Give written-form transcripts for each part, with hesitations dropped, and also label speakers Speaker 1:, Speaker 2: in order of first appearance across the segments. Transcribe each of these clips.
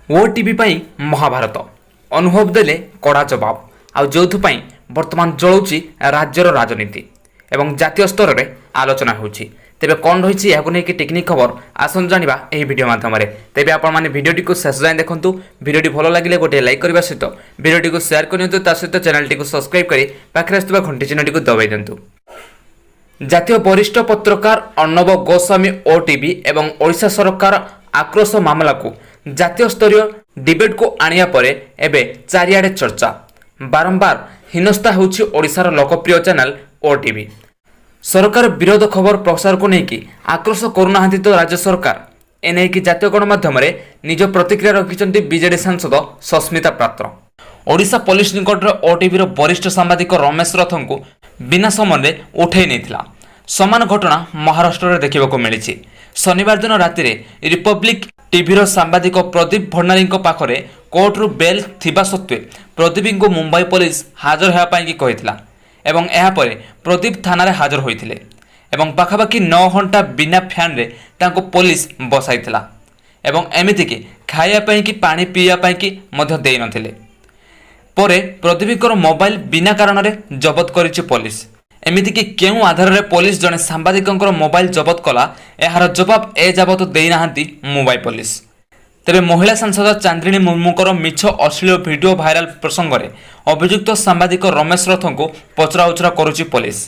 Speaker 1: OTV ପାଇଁ ମହାଭାରତ, ଅନୁଭବ ଦେଲେ କଡ଼ା ଜବାବ। ଆଉ ଯେଉଁଥିପାଇଁ ବର୍ତ୍ତମାନ ଜଳୁଛି ରାଜ୍ୟର ରାଜନୀତି ଏବଂ ଜାତୀୟ ସ୍ତରରେ ଆଲୋଚନା ହେଉଛି। ତେବେ କ'ଣ ରହିଛି ଏହାକୁ ନେଇକି ଟେକ୍ନିକ୍ ଖବର, ଆସନ୍ତୁ ଜାଣିବା ଏହି ଭିଡ଼ିଓ ମାଧ୍ୟମରେ। ତେବେ ଆପଣମାନେ ଭିଡ଼ିଓଟିକୁ ଶେଷ ଯାଏଁ ଦେଖନ୍ତୁ। ଭିଡ଼ିଓଟି ଭଲ ଲାଗିଲେ ଗୋଟିଏ ଲାଇକ୍ କରିବା ସହିତ ଭିଡ଼ିଓଟିକୁ ସେୟାର କରିନିଅନ୍ତୁ। ତା ସହିତ ଚ୍ୟାନେଲଟିକୁ ସବସ୍କ୍ରାଇବ୍ କରି ପାଖରେ ଆସୁଥିବା ଘଣ୍ଟି ଚିହ୍ନଟିକୁ ଦବାଇ ଦିଅନ୍ତୁ। ଜାତୀୟ ବରିଷ୍ଠ ପତ୍ରକାର ଅର୍ଣ୍ଣବ ଗୋସ୍ୱାମୀ ଓଟିଭି ଏବଂ ଓଡ଼ିଶା ସରକାର ଆକ୍ରୋଶ ମାମଲାକୁ ଜାତୀୟ ସ୍ତରୀୟ ଡିବେଟ୍କୁ ଆଣିବା ପରେ ଏବେ ଚାରିଆଡ଼େ ଚର୍ଚ୍ଚା। ବାରମ୍ବାର ହୀନସ୍ତା ହେଉଛି ଓଡ଼ିଶାର ଲୋକପ୍ରିୟ ଚ୍ୟାନେଲ ଓଟିଭି। ସରକାର ବିରୋଧ ଖବର ପ୍ରସାରକୁ ନେଇକି ଆକ୍ରୋଶ କରୁନାହାନ୍ତି ତ ରାଜ୍ୟ ସରକାର? ଏନେଇକି ଜାତୀୟ ଗଣମାଧ୍ୟମରେ ନିଜ ପ୍ରତିକ୍ରିୟା ରଖିଛନ୍ତି ବିଜେଡି ସାଂସଦ ସସ୍ମିତା ପାତ୍ର। ଓଡ଼ିଶା ପୋଲିସ ନିକଟରେ ଓଟିଭିର ବରିଷ୍ଠ ସାମ୍ବାଦିକ ରମେଶ ରଥଙ୍କୁ ବିନା ସମନରେ ଉଠାଇ ନେଇଥିଲା। ସମାନ ଘଟଣା ମହାରାଷ୍ଟ୍ରରେ ଦେଖିବାକୁ ମିଳିଛି। ଶନିବାର ଦିନ ରାତିରେ ରିପବ୍ଲିକ ଟିଭିର ସାମ୍ବାଦିକ ପ୍ରଦୀପ ଭଣ୍ଡାରୀଙ୍କ ପାଖରେ କୋର୍ଟରୁ ବେଲ୍ ଥିବା ସତ୍ତ୍ୱେ ପ୍ରଦୀପଙ୍କୁ ମୁମ୍ବାଇ ପୋଲିସ ହାଜର ହେବା ପାଇଁକି କହିଥିଲା ଏବଂ ଏହାପରେ ପ୍ରଦୀପ ଥାନାରେ ହାଜର ହୋଇଥିଲେ ଏବଂ ପାଖାପାଖି 9 ଘଣ୍ଟା ବିନା ଫ୍ୟାନ୍ରେ ତାଙ୍କୁ ପୋଲିସ ବସାଇଥିଲା ଏବଂ ଏମିତିକି ଖାଇବା ପାଇଁକି, ପାଣି ପିଇବା ପାଇଁକି ମଧ୍ୟ ଦେଇନଥିଲେ। ପରେ ପ୍ରଦୀପଙ୍କର ମୋବାଇଲ ବିନା କାରଣରେ ଜବତ କରିଛି ପୋଲିସ। ଏମିତିକି କେଉଁ ଆଧାରରେ ପୋଲିସ ଜଣେ ସାମ୍ବାଦିକଙ୍କର ମୋବାଇଲ ଜବତ କଲା, ଏହାର ଜବାବ ଏ ଯାବତ ଦେଇନାହାନ୍ତି ମୁମ୍ବାଇ ପୋଲିସ। ତେବେ ମହିଳା ସାଂସଦ ଚାନ୍ଦିନୀ ମୁର୍ମୁଙ୍କର ମିଛ ଅଶ୍ଳୀଳ ଭିଡିଓ ଭାଇରାଲ ପ୍ରସଙ୍ଗରେ ଅଭିଯୁକ୍ତ ସାମ୍ବାଦିକ ରମେଶ ରଥଙ୍କୁ ପଚରାଉଚରା କରୁଛି ପୋଲିସ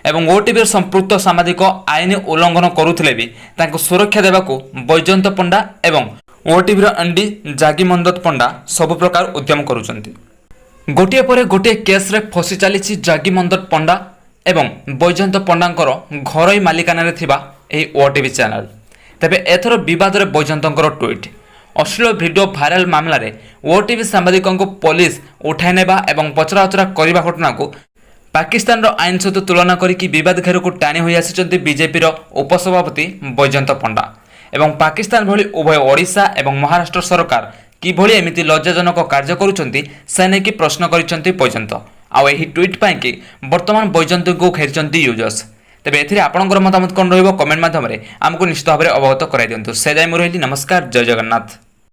Speaker 1: ଏବଂ ଓଟିଭିର ସମ୍ପୃକ୍ତ ସାମ୍ବାଦିକ ଆଇନ ଉଲ୍ଲଂଘନ କରୁଥିଲେ ବି ତାଙ୍କୁ ସୁରକ୍ଷା ଦେବାକୁ ବୈଜୟନ୍ତ ପଣ୍ଡା ଏବଂ ଓଟିଭିର ଏମ୍ଡି ଜାଗି ମନ୍ଦତ ପଣ୍ଡା ସବୁ ପ୍ରକାର ଉଦ୍ୟମ କରୁଛନ୍ତି। ଗୋଟିଏ ପରେ ଗୋଟିଏ କେସ୍ରେ ଫସି ଚାଲିଛି ଜାଗି ମନ୍ଦତ ପଣ୍ଡା ଏବଂ ବୈଜୟନ୍ତ ପଣ୍ଡାଙ୍କର ଘରୋଇ ମାଲିକାନାରେ ଥିବା ଏହି ଓଟିଭି ଚ୍ୟାନେଲ। ତେବେ ଏଥର ବିବାଦରେ ବୈଜୟନ୍ତଙ୍କର ଟ୍ୱିଟ୍। ଅଶ୍ଳୀଳ ଭିଡିଓ ଭାଇରାଲ ମାମଲାରେ ଓଟିଭି ସାମ୍ବାଦିକଙ୍କୁ ପୋଲିସ ଉଠାଇ ନେବା ଏବଂ ପଚରାଉଚରା କରିବା ଘଟଣାକୁ ପାକିସ୍ତାନର ଆଇନ ସହିତ ତୁଳନା କରିକି ବିବାଦ ଘେରକୁ ଟାଣି ହୋଇ ଆସିଛନ୍ତି ବିଜେପିର ଉପସଭାପତି ବୈଜୟନ୍ତ ପଣ୍ଡା ଏବଂ ପାକିସ୍ତାନ ଭଳି ଉଭୟ ଓଡ଼ିଶା ଏବଂ ମହାରାଷ୍ଟ୍ର ସରକାର କିଭଳି ଏମିତି ଲଜ୍ଜାଜନକ କାର୍ଯ୍ୟ କରୁଛନ୍ତି, ସେ ନେଇକି ପ୍ରଶ୍ନ କରିଛନ୍ତି ବୈଜୟନ୍ତ। ଆଉ ଏହି ଟ୍ୱିଟ୍ ପାଇଁକି ବର୍ତ୍ତମାନ ବୈଜୟନ୍ତଙ୍କୁ ଘେରିଛନ୍ତି ୟୁଜର୍ସ। ତେବେ ଏଥିରେ ଆପଣଙ୍କର ମତାମତ କ'ଣ ରହିବ, କମେଣ୍ଟ ମାଧ୍ୟମରେ ଆମକୁ ନିଶ୍ଚିତ ଭାବରେ ଅବଗତ କରାଇ ଦିଅନ୍ତୁ। ସେ ଯାଏ ମୁଁ ରହିଲି। ନମସ୍କାର, ଜୟ ଜଗନ୍ନାଥ।